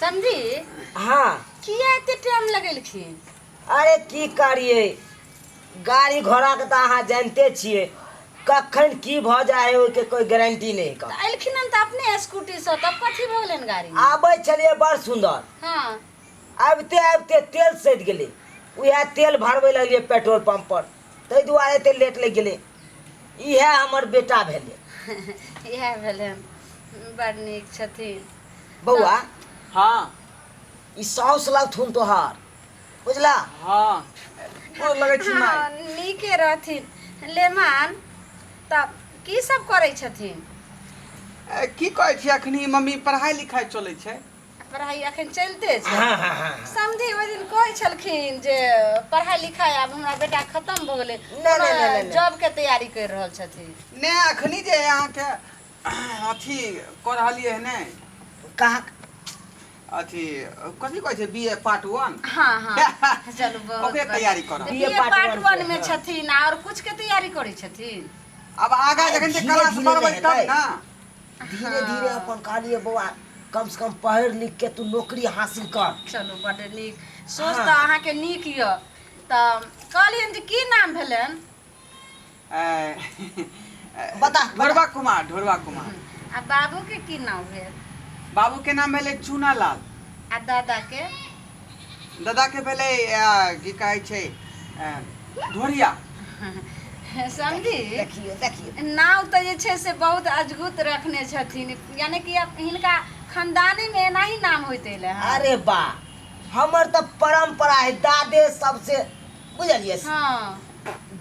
समझी हाँ। किया एते टाइम लगेलखिन? अरे की करिए, गाड़ी घोड़ा के तऽ अहाँ जानते छियै, कखन की भऽ जाइ है ओहिके कोई गारंटी नहीं का। तऽ एलखिन हन तऽ अपने स्कूटी से, तब कथी भऽ गेलनि गाड़ी में? आबै छलियै बड़ सुन्दर। हाँ। आबिते आबिते तेल सधि गेलै, उएह तेल भरबै लगलियै पेट्रोल पंप पर, ताहि दुआरे एते लेट लागि गेलै। इएह हमर बेटा भेलै। इएह भेलै, बड़ नीक छथिन। बौआ। हाँ। ई साउस लगथुन तोहर, बुझला? हाँ, गोर लगै छी माय। हाँ, नीके रहथिन। लेमान तब की सब करै छथिन? ए, की कहै छी, अखनी मम्मी पढ़ाई लिखाई चलै छै। पढ़ाई अखन चलिते छै। हाँ हाँ हाँ। समझी ओहि दिन कहै छलखिन जे पढ़ाई लिखाई आब हमरा बेटा खत्म भऽ गेलै, नहि, नहि, नहि, नहि। जॉब के तैयारी करि रहल छथिन। नहि, अखनी जे अहाँके अथी कऽ रहलियै हँ ने। कहाँ? अथी कथी कहै छै, बी ए पार्ट वन। हाँ हाँ, चलू बहुत ओकरे तैयारी कर रहल। बी ए पार्ट वन में छथिन और कुछ के तैयारी करै छथिन। अब आगा जखन जे धीरे क्लास धीरे बढ़बै ने तब हेतै। ना। धीरे धीरे अपन कहलियै बौआ, कम से कम पढ़ि लिख के तू नौकरी हासिल कर। चलू बड्ड नीक सोच। हाँ। तऽ अहाँके नीक यऽ। तऽ कहलियनि जे की नाम भेलनि? ए, बता। ढोरबा कुमार, ढोरबा कुमार। आ बाबूके की नाम भेल? बाबू के नाम भेलै चूना लाल। आ दादाके? दादा के भेलै की कहै छै, ढोरिया। समझी। देखियौ देखियौ। नाम तऽ जे छै से बहुत अजगुत रखने छथिन, यानी कि अब हिनका खानदानीमे एनाही नाम होइत एलै हँ। अरे बा, हमर तऽ परम्परा है दादे सबसे, बुझलियै? हाँ।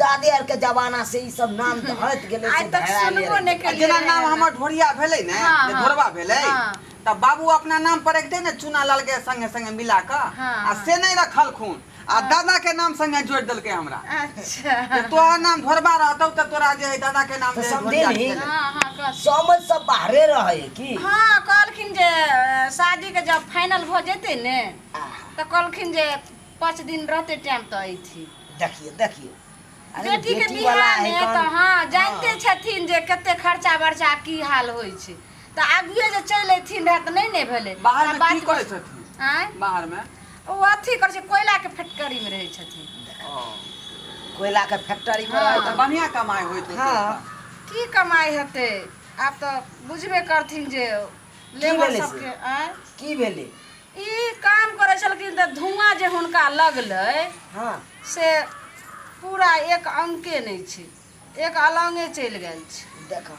दादे आर के जमाना से ई सब नाम धरत गेलै, आइ से तक धराले सुनबो रहि नहि गेलै। केलियै जेना रहए। नाम हमर ढोरिया भेलै ने, हाँ, जे हाँ, ढोरबा भेलै, हाँ। तऽ बाबू अपना नाम पर रखतै ने चूना लाल के संगे संगे मिला कऽ। हाँ, आ हाँ। से नहि रखलखुन आ दादा के नाम संगे जोड़ि देलकै हमरा। अच्छा। जे तोहर नाम ढोरबा रहतौ तऽ तोरा जे है दादा के नाम तऽ जे है समझे ढोरिया नहीं। छलै। हाँ हाँ, कह। समझ सब बाहरे रहै की? हाँ, कहलखिन जे शादीके जब फाइनल भऽ जेतै ने तऽ कहलखिन जे 5 दिन रहतै टाइम तऽ अयथिन। देखियौ देखियौ, अरे बेटी के बेटी वाला बियाह है मे कन। तऽ हाँ जानिते छथिन जे कते खर्चा बर्चा की हाल होइ छै, तऽ आगुए जे चलि अयथिन रहए तऽ नहि ने भेलै। बाहर तऽ मे की बात करै छथिन? आँय? बाहर मे ओ अथी करै छै, कोयला के फैक्ट्री मे रहै छथिन। ओ कोयला के फैक्ट्री मे। हाँ। रहै। तऽ बढ़िआँ कमाइ होइत होतै। हाँ। ओतऽ। की कमाइ हेतै, आब तऽ बुझबे करथिन जे लेबर भेलै से? सबके। आँय? की भेलै? ई काम करै छलखिन तऽ धुआँ जे हुनका लगलै हाँ से पूरा एक अंके नहि छै, एक अलंगे चलि गेल छै। देखा।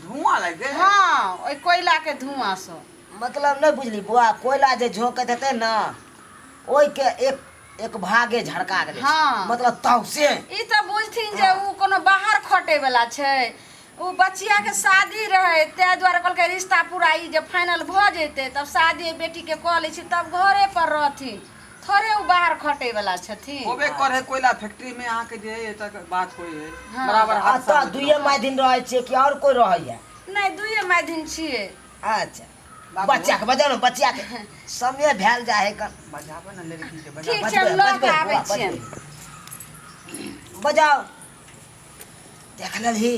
धुआँ लागि गेल? हँ, ओहि कोयलाके धुआँसँ। मतलब नहि बुझली बौआ, कोयला जे झोंकैत हेतै ने ओहिके एक एक भागे झड़का गेलै। हाँ। मतलब तौसे ई तऽ बुझथिन जे ओ कोनो बाहर खटै वला छै। ओ बचियाके शादी रहै ताहि दुआरे कहलकै रिश्ता पूरा ई जे फाइनल भऽ जेतै तब शादी बेटीके कऽ लै छी, तब घरे पर रहथिन। थोड़े ओ बाहर खटै वला छथिन। होबे करे कोयला फैक्ट्री में अहाँके जे है एतऽ के बात होइ है। हाँ। बराबर हादसा एतऽ होइत दुइये रहै। माय दिन रहै छियै कि आओर कोइ रहैया? नहि, दुइये माय दिन छियै। अच्छा। बाबू। बच्चा के बजाउ ने, बच्चा के समय भेल जाइ है कन। बजाबऽ ने लड़की के, बजाबऽ। ठीक छै, हम लऽ कऽ बजबै, आबै बौआ, छियनि। बजबै। बजाउ। देख लेलही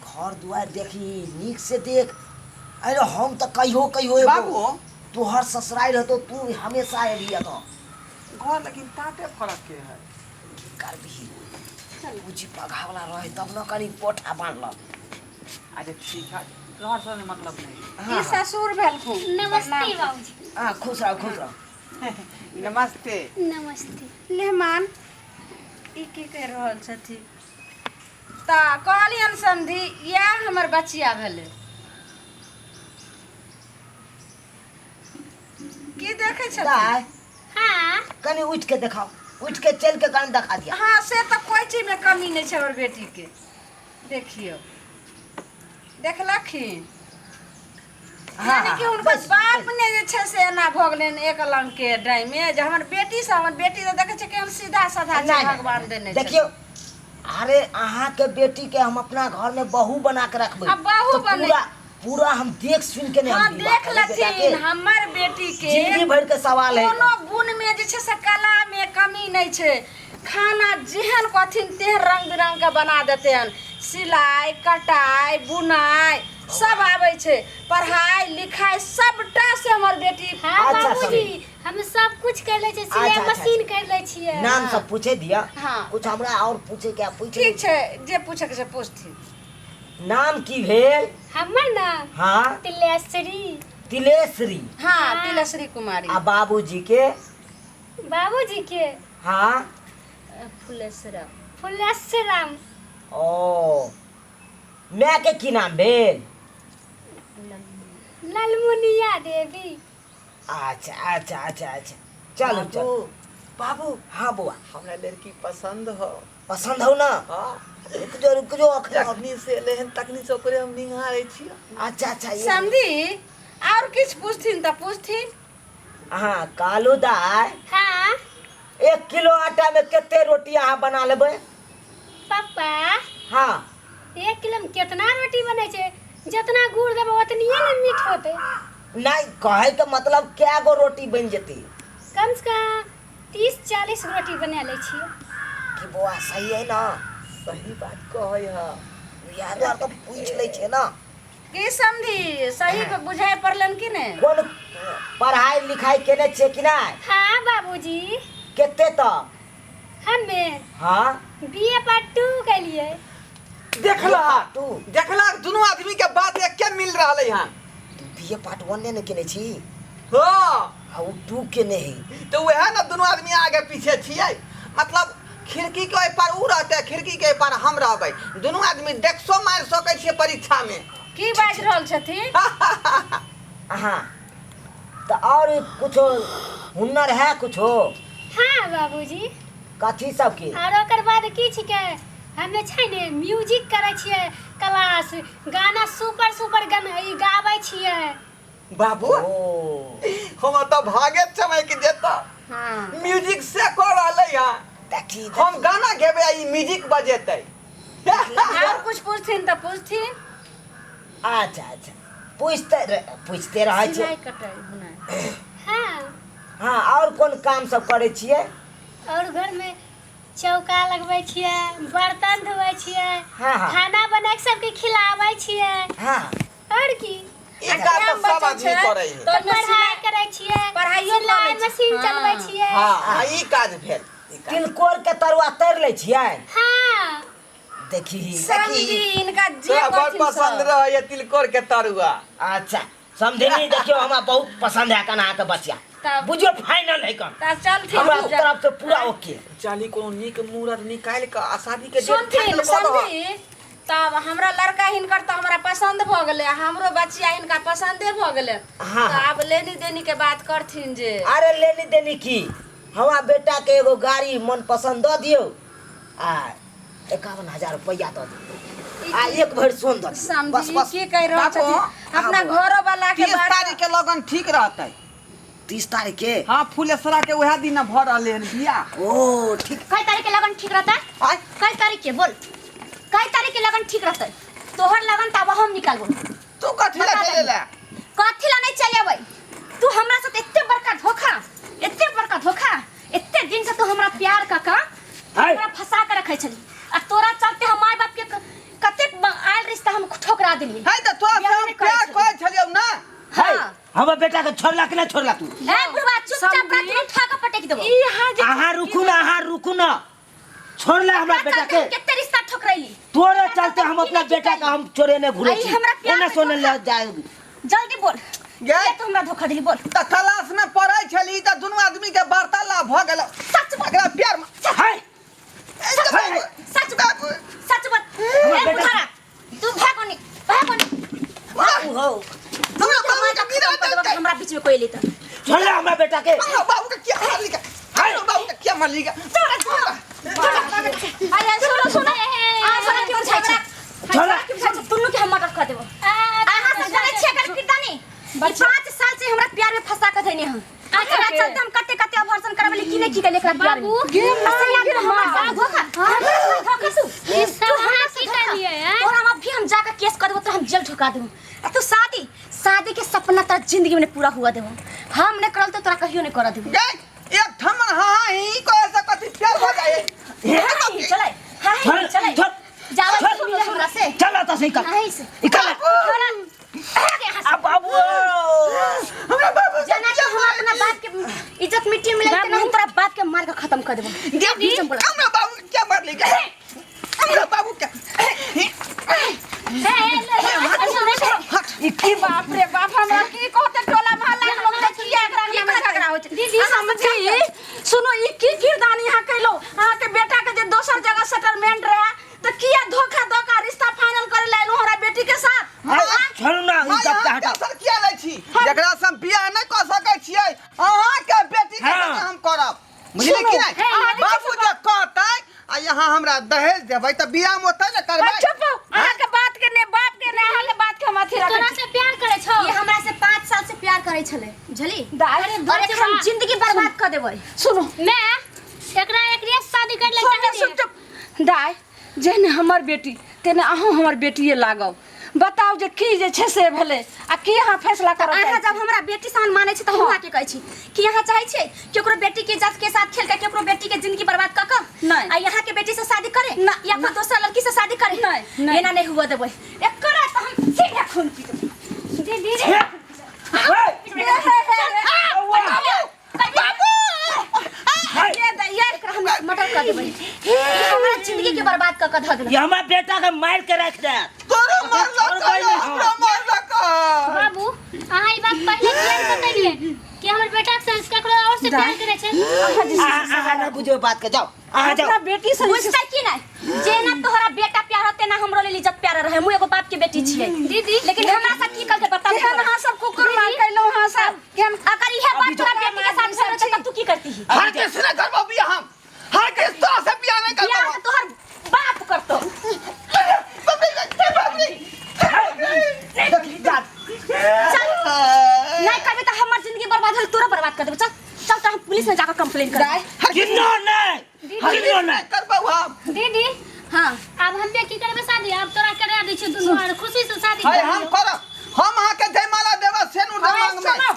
घर दुआरि? देखी नीक से देख। अरे हम तऽ कहियो कहियो एबो। बाबू, तोहर ससुरारि रहतौ, तू हमेशा एबही एतऽ। घर लेकिन टाटे फरक के है। की करबिही, पूँजी पघा वाला रहै तब ने कनि कोठा बान्हलक। अच्छा ठीक है, घर से मतलब नहीं। ई ससुर भेलखुन। नमस्ते। प्रणाम। बाबूजी। हाँ, खुश रहो खुश रहो। नमस्ते। नमस्ते। मेहमान, ई की कहि रहल छथिन? तऽ कहलियनि समधि, इएह हमर बचिया भेलै। की देखै छथिन? दाय। हाँ। कनि उठि के देखाओ, उठि के चलि के कनि देखा दिया। हाँ, से तऽ कोइ चीजमे कमी नहि छै हमर बेटीके। देखियौ, देखलखिन? हाँ, यानी कि हाँ, हुनकर बस, बाप बस। ने जे छै से एना भऽ गेलनि एक लंग के डैमे जे हमर बेटी से, हमर बेटी तऽ देखै छै केहन सीधा साधा छै। नहि, नहि, भगवान देने छै। देखियौ, अरे अहाँके बेटी के हम अपना घर में बहू बना के रखबै। आ बहू तऽ बने- पूरा पूरा हम देख सुन के ने हाँ हम विवाह देख करबै बेटा के। लेथिन हमर बेटी के। जिंदगी भर के सवाल है। कोनो गुण में जे छै से कला में कमी नहि छै। खाना जेहन कहथिन तेहन रंग बिरंग के बना देतनि। सिलाइ कटाइ बुनाइ सब आबै छै। पढ़ाइ लिखाइ सबटा से हमर बेटी कुछ कर लै छियै, सिलाई अच्छा, अच्छा, मशीन कर लै छियै। नाम सब पूछे दिया। हाँ। कुछ हमरा और पूछे के पूछे। ठीक छै, जे पूछे के से पूछथिन। नाम की भेल? हमर नाम हाँ। तिलेश्वरी। तिलेश्वरी। हाँ, तिलेश्वरी कुमारी। आ बाबूजी के? बाबूजी के? हाँ। फुलेश्वरा। फुलेश्वराम। ओ my के की नाम भेल? ललमुनिया देवी। अच्छा अच्छा अच्छा अच्छा, चलू चलू बाबू। हाँ बुआ। हमरा लड़की पसंद हो। पसंद हो ना? हाँ। रुक जो रुक जो अखन। जखनी से एलै हन तखनी से ओकरे हम निहारै छियै। अच्छा अच्छा, ये समधी और किछु पूछथिन तऽ पूछथिन। हाँ कालू दाय। हाँ। 1 किलो आटा में कते रोटी अहाँ बना लेबै? पापा। हाँ। 1 किलो में कितना रोटी बनै छै? जितना गुड़ देबै ओतनिए ने मीठ होतै। नहीं, कहे के मतलब कै गो रोटी बन जेती? कम से कम 30-40 रोटी बना लै छियै। कि बौआ सही है ना? सही बात कहै है। यार यार तो पूछ लै छै ना। की समधी सही के बुझाइ पड़लन कि नहि? कोन पढ़ाई लिखाई केने छियै कि नहि? हाँ बाबूजी। कते तक? हमे हाँ बीए पार्ट 2 केलिए। देखला टू। देखला दुनू आदमी के बात एके मिल रहलै हन। बीए पार्ट 1 ने केने छी? हाँ। आ उ 2 केने है। तो वएह ना दुनू आदमी आगे पीछे छियै, मतलब खिड़की के ओहि पार उ रहतै, खिड़की के एहि पार हम रहबै, दुनू आदमी डेस्को मारि सकै छियै परीक्षा में। की बाजि रहल छथिन? हाँ तो और कुछो हुनर है कुछो? हाँ बाबूजी। कथी सब के? और ओकर बाद की छिकै, हमे छै ने म्यूजिक करै छियै क्लास, गाना सुपर सुपर गाना ई गाबै छियै। बाबू ओ हम तऽ भागे चमक जेता। हाँ म्यूजिक से कऽ रहलै हँ। देखी हम गाना गेबै आ ई म्यूजिक बजेतै। और कुछ पूछथिन तऽ पूछथिन। अच्छा अच्छा, पूछते रहै छियै। सिलाई कटाई बुनाई। हाँ। हाँ और कोन काम सब करै छियै? और घर में चौका लगबै छियै, बर्तन धोबै छियै, हाँ, हाँ। खाना बना के सबके खिलाबै छियै। हाँ। और की? ई काज तऽ सब आदमी करै है। तऽ ओहिमे पढ़ाई सिलाई करै छियै, पढ़ाइयो सिलाई करै छी। मशीन चलबै हाँ। छियै। हाँ हाँ, ई काज भेल। ई काज। तिलकोर के तरुआ तर लै छियै? हाँ। देखी देखी। समधी इनका जे तोरा बड़ कहथिन पसंद सब। रहैए तिलकोर के तरुआ। अच्छा समधिनी देखियो हमरा बहुत पसंद है कन अहाँके बचिया, तब बुझियो फाइनल है कन। तब चलथिन। हमरा तरफ से पूरा ओके। चली कोनो नीक मुहूर्त निकालि कऽ आ शादी के डेट सुनथिन फाइनल कऽ दहक। समधी, तब हमरा लड़का हिनकर तऽ हमरा पसंद भऽ गेलै, हमरो बचिया हिनका पसंदे भऽ गेलै। हाँ। तऽ आब लेनी देनी के बात करथिन जे। अरे लेनी देनी की, हमरा बेटा के एगो गाड़ी मन पसंद दऽ दियौ आ 51,000 रुपया दऽ दियौ आ 1 भरि सोन दऽ दियौ। बस समझी बस। की कहि रहल बाबू, छथिन? अपना हाँ, घरो वाला के 30 बात तारीख के लगन ठीक रहतै। 30 तारीख के? हाँ फुलेसरा के वएह दिन भऽ रहलै हन बियाह। ओ ठीक। कै तारीख के लगन ठीक रहतै? आय। कै तारीख के बोल, कै तारीख के लगन ठीक रहतै? तोहर लगन तऽ आब हम निकालबो। तू कथी लए बता चलि दही। एलै? कथी लए नहि चलि अबै? तू हमरा साथ एते बड़का धोखा, एते बड़का धोखा, एते दिन से तू हमरा प्यार कऽ कऽ हमरा फंसा के रखै छली, आ तोरा चलते हम माय बाप के कतेक आयल रिश्ता हम ठोकरा देलियै। है तऽ तोरा से बियाह हम नहि करै प्यार छलियै। करै छलियौ ना? है, हाँ। हमर बेटा के छोड़ला कि नहि छोड़ला तू? ए बुढ़वा चुपचाप समधी। रात में उठा के पटक देबो। ई अहाँ जे अहाँ रुकू ना, अहाँ रुकू ना, छोड़ला हमरा तोरा बेटा चलते के। हम कते रिश्ता ठोकरैली। तोरे चलते हम अपना बेटा के हम चोरे ने घुरे आई छी, हमरा प्यार ओने में सोने धोखा। ले जाए। जल्दी बोल। गे। किया तू हमरा धोखा देली बोल? तऽ क्लास में पढ़ै छली तऽ दुनू आदमी के वार्तालाप भऽ गेल। सच बोल। एकरा प्यार में। है। ए, है। सच बोल। सच बोल। हमरा ए बेटा- बुढ़ारा, तू भागो नी, भागो नी। बाबू हो। हमरा बाबू के गिरा देलकै। हमरा बीच में कोई लेता। छोड़ला हमरा बेटा के। हमरा बाबू के किया मारली के? हमरा बाबू के किया मारली के? अरे सुनो सुनो, आ सुनो की बुझाइ छै? छोड़ला। की बुझाइ छै? दुनू के हम मर्डर कऽ देबो। अहाँ सब जानै छियै एकर किरदानी? ई 5 साल से हमरा प्यार में फंसा के धइने हन। एकरा चलते हम कते कते अभर्षण करबली की नहि की केली एकरा प्यार में। बाबू, असली आदमी हमरा साथ धोखा, हमरा साथ धोखा तू। ई सब तू हमरा अहाँ से की धोखा। करलियै, आँय? तोरा हम अभी हम जाके केस कर देबो, तोरा हम जेल ठोका देबो। आ तू शादी, शादी के सपना तोरा जिंदगी में नहीं पूरा हुआ देबो। हम नहीं करल तो तोरा कहियो नहीं कर देबो। गै, एक ठमन हाँ हाँ ही कहे से कथी प्यार भऽ जाइ। हाँ ही चलै, हाँ ही छोड़, चलै। छोड़, जावा छोड़। मिले हमरा से। चल तो सही कर। हाँ ही से। निकल। थोड़ा आगे यहाँ से। अब बाबू। हमरा बाबू के जाना किया कि हम अपना मारली? बाप के इज्जत इज्जत मिट्टी में मिला ना, हम तोरा बाप के मार के खत्म कर देबो। दीदी, हमरा बाबू क्या मारली के? हमरा बाबू क्या? ई की बाप रे बाप, हमरा की कहते टोला मोहल्ला के लोग देखिए एकरा अंगना में झगड़ा होइ छै। दीदी, समझी सुनो, ई की किरदानी यहाँ कैलो? अहाँ के बेटा के जे दोसर जगह सेटलमेंट रहे त किया धोखा धोखा रिश्ता फाइनल करे ला एलहुँ हमरा बेटी के साथ? छोड़ू ना ई माय, गप के अहाँ हटाओ। दोसर किया लै छी? जकरा से हम बियाह नहि कऽ सकै छियै, अहाँके बेटी के हाँ। संगे हम करब, बुझलियै कि नहि? अहाँ जे बाबू जे कहतै आ यहाँ हमरा दहेज देबै तऽ बियाह हम ओतै ने करबै। चुप, अहाँ के बात के ने बाप के ने अहाँ के बात के हम अथी रखै तोरा छी। से प्यार करे छौ। ये हमरा से 5 साल से प्यार करे छले, बुझली? दाइ, और एकरा हम जिंदगी बर्बाद कर देबै। सुनो, मैं एकरा एकरे से शादी कर ले सुन चाहै सुन, चुप। दाइ, जेहने हमर बेटी तेने अहूँ हमर बेटिए लागब। बताउ जे की जे छै से भेलै आ की अहाँ फैसला करऽ अहाँ चाहै जब छी? हमरा बेटी सान मानै छी तऽ हम अहाँके कहै छी कि अहाँ चाहै छियै कि ओकरो बेटी के इज्जत के साथ खेल के ओकरो बेटी के जिंदगी बर्बाद कऽ कऽ नहि। आ यहाँ के बेटी से शादी करे ना, या फिर दोसर लड़की से शादी करे? नहि, नहि। एना नहीं हुआ देबै, एकरा तऽ हम सीधे खून पी देबै। दीदी हे, हे, हे, हे। ये द- ये एकरा हम मर्डर कर देबै। ई हमरा जिंदगी के बर्बाद कऽ कऽ धऽ देलक। ये हमरा बेटा के मार के रख दे। तोरो मारलक, छोड़बै नहि हम। हमरो मारलक। बाबू, अहाँ ई बात पहिले किया नहि बतेलियै कि हमर बेटा के संग ककरो और से प्यार करे छै? अहाँ नहि बुझो बात के, जाओ अहाँ जाओ। अपना बेटी से बुझतै की नहीं, जेना तोहरा बेटा प्यार होते ना हमरो लेल इज्जत प्यारा रहे। मुँह एगो बाप के बेटी छियै दीदी, लेकिन हमरा से की करके बताउ? केहन अहाँ सब कुकुर मार कैलहुँ अहाँ सब? केहन अगर इहे बात तोरा बेटी के साथ भेल रहतै तब तू की करती? हर किस नहि करबो बियाह हम, हर किस तोरा से बियाह नहि करबो। बियाह तऽ तोहर बाप करतौ। बाप रे, बाप रे, देखी जा। चल, नहीं करबे तऽ हमर जिंदगी बर्बाद होल, तोरा बर्बाद कर देबो। चल चल, तऽ हम पुलिस में जाकर कंप्लेन करबै। किन्नो नहि, किन्नो नहि। करबो हम। दीदी, हाँ, आब हम की करबै शादी? आब तोरा करा दै छियौ दुनू आर खुशी से शादी हाय कर हम लियौ। करब, हम अहाँके जयमाला देबै, सेनुर देबै मांग में। सुनो,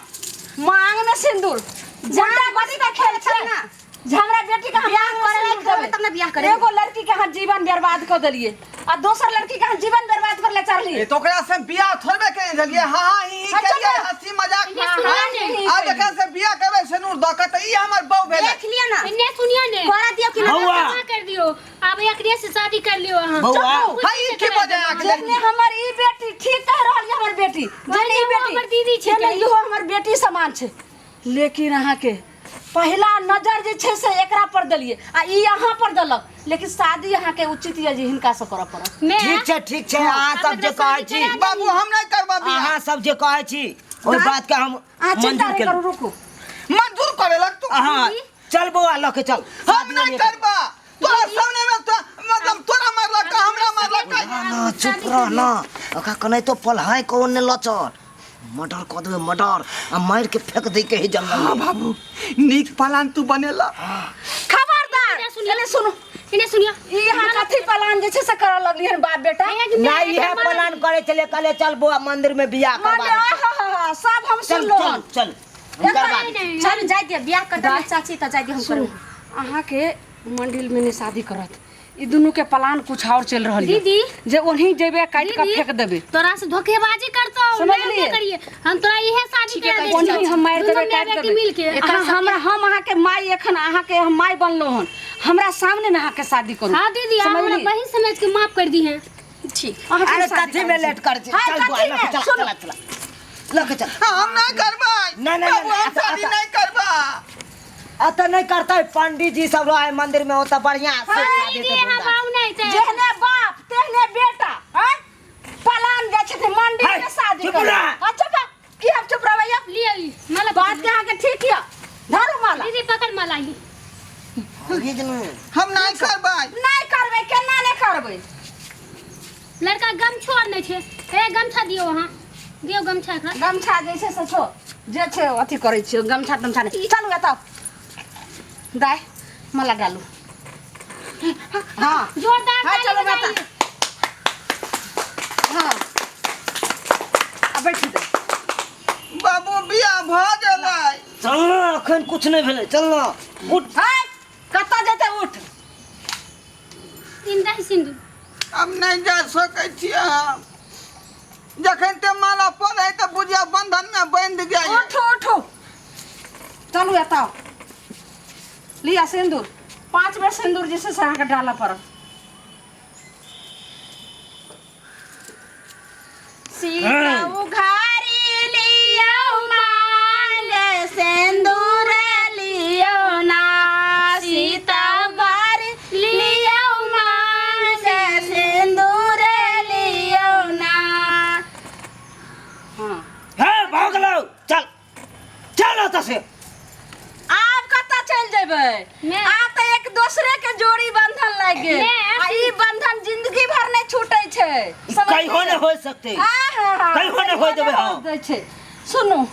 मांग में सिंदूर गुंडा बड़ी का खेल छै ना। जे हमरा बेटी के हम बियाह मांग में करे लायक सिंदूर होबै देबै। तब ने बियाह करेबै। एगो लड़की के अहाँ जीवन बर्बाद कऽ देलियै आ दोसर लड़की के अहाँ जीवन बर्बाद कर ले चढ़लियै। ए तो ओकरा से बियाह थोड़बे केने छलियै? हाँ हाँ ही ही हाँ, केलियै चुप। हंसी मजाक। इन्ने सुनियो ने। आब एकरा से बियाह करबै सिनूर दऽ के तऽ ई हमर बहू भेलै। देख लिअ ना, इन्ने सुनियो ने। करा दियौ कि ना? बौआ। क्षमा कर दियो, आब एकरे से शादी कर लियो अहाँ। बौआ। हाय, ई की बजै अहाँके जेहने लड़की? हमर ई बेटी ठीक कह रहल ये हमर बेटी, जेहने ई इहो बेटी हमर दीदी छै। जेहने इहो हमर बेटी समान छै, लेकिन अहाँके पहिला नजर जे छै से एकरा पर देलियै आ ई अहाँ पर देलक, लेकिन शादी अहाँके उचित यऽ जे हिनका से करऽ पड़त। मैं ठीक छै, ठीक छै, अहाँ सब जे कहै छी। बाबू, हम नहि करबो बियाह। अहाँ सब जे कहै छी ओहि बात के हम अहाँ चिंता मंजूर नहि केलहुँ। करू, रुकू। मंजूर करे लग तू। अहाँ चल बौआ, लऽ के चल। हम नहि करबा, तोरा सामने में तो मतलब तोरा मारलक हमरा मारलक। ना, चुप रह ना, ओकरा कने तो पलहाय कौन ने लचर मर्डर कऽ देबै, मर्डर, आ मारि के फेंक दै के ही जंगल हाँ में। बाबू, नीक प्लान तू बनेला। खबरदार, इन्ने सुनियो। एने सुनू, इन्ने सुनियो। ई अहाँ कथी प्लान जे छै से करऽ लगलियै हन बाप बेटा? ना, इहे प्लान करे छलियै, कहलियै चल बौआ मंदिर में बियाह करबा माने दै छी। आहा, सब हम चल सुनलहुँ हन। चल चल, हम करबा दै छी। चल जाय दिअ, बियाह कर देबै चाची तऽ जाय दिअ, हम सुनू, करबै। अहाँके मंदिर में नहि शादी करत, ई दुनू के प्लान कुछ और चलि रहल ये। दीदी। जे ओन्ही जेबै काटि कऽ दीदी, फेंक देबै। तोरा से धोखेबाजी करतो। समझलियै? नहीं करिए, हम तोरा इहे शादी करा दै ओन्ही हम मारि दुनू देबै, माय काटि बेटी देबै। मिल के। अहाँ हमरा, हम अहाँके माय, एखन अहाँके हम माय बनलहुँ हन, हमरा सामने ने अहाँके शादी करू। हाँ दीदी, आप हमरा समझलियै? बहिन समझ के माफ कर दी है। ठीक। अहाँके अरे शादी कथी में करै छी। लेट कर छी? हाँ, चल बौआ कथी लऽ के में? चल। सुनू। चला चला, लऽ के चल। हम नहि करबै। नहि, नहि, बाबू, नहि, हम शादी अच्छा। नहि करबा। एतऽ नहि करतै, पंडित जी सब रहे मंदिर में, ओतऽ बढ़िया से शादी दीदी, हेतै यहाँ धूमधाम। बाबू नहीं थे। जेहने बाप तेहने बेटा, आँय? पलान जाइ छथिन मंदिर है, में शादी चुप करे। रह। हाँ, चुप रह। की हम चुप रहबै यौ? लियो ई माला। बात के अहाँके ठीक यऽ, धरू माला। दीदी, पकड़ माला ई। बुझ ने। हम नहि करबै। नहि करबै? केना नहि करबै? लड़का गमछो आर नहीं छे। ए गमछा दियो, अहाँ दियो गमछा एकरा। गमछा जे छै से छो जे छै अथी करै छियै, गमछा तमछा नहि। चलू एतऽ, दाइ माला डालू। हाँ जोरदार हाँ, ताली चलो बजाइए। बेटा। हाँ, आ बैठू दे। बाबू, बियाह भऽ गेलै। चल ना, एखन कुछ नहि भेलै, चल ना, उठ। हाय, कतऽ जेतै? उठ। तीन दही सिंदूर। हम नहि जा सकै छियै हम, जखन ते माला पड़ै तऽ बुझिया बंधन में बंध गेल। उठू उठू, चलू एतऽ। लिअ सिन्दूर 5 बेर सिन्दूर जे छै से अहाँके डालऽ पड़त सीता उघारी लियौ मांग सिन्दूर लियौ ना सीता उघारी लियौ मांग सिन्दूर लियौ ना हाँ हे भऽ गेलौ चल चल ओतऽ से आब कतऽ चलि जेबै ने। आब तऽ एक दोसरे के जोड़ी बंधन लागि गेल ने। आ ई बंधन जिंदगी भर नहि छूटै छै ई कहियो नहि हो सकतै आहा, कहियो नहि होय देबै हम। दै छै सुनू